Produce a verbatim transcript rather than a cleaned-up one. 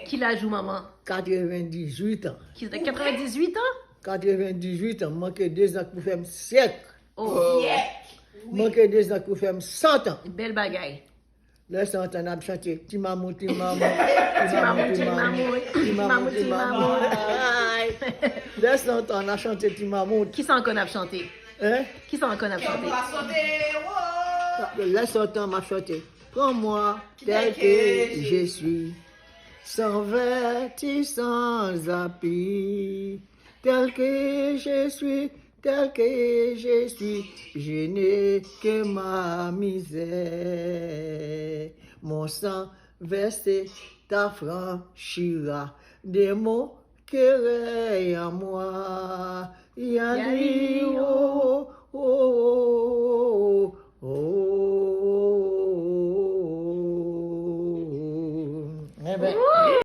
Ki laj ou, manman? Katrevendizuit an. Ki katrevendizuit an? Katrevendizuit an. Manke de zan pou fè m syèk. Oh. Manke de zan pou fè m sant an. Bèl bagay. Lè sant an, n ap chante ti mamout, ti mamout. Ti mamout, ti mamout. Ti mamout, ti mamout. Ay. Lè sant an, n ap chante ti mamout. Kisa ankò n ap chante? Hein? Kisa ankò n ap chante? Lè sant an, m ap chante. Prends-moi tel que je suis, sans vertu, sans appui, tel que je suis, tel que je suis, je n'ai que ma misère. Mon sang versé t'affranchira de mon querelle en moi. Yali, oh, oh, oh, oh, oh.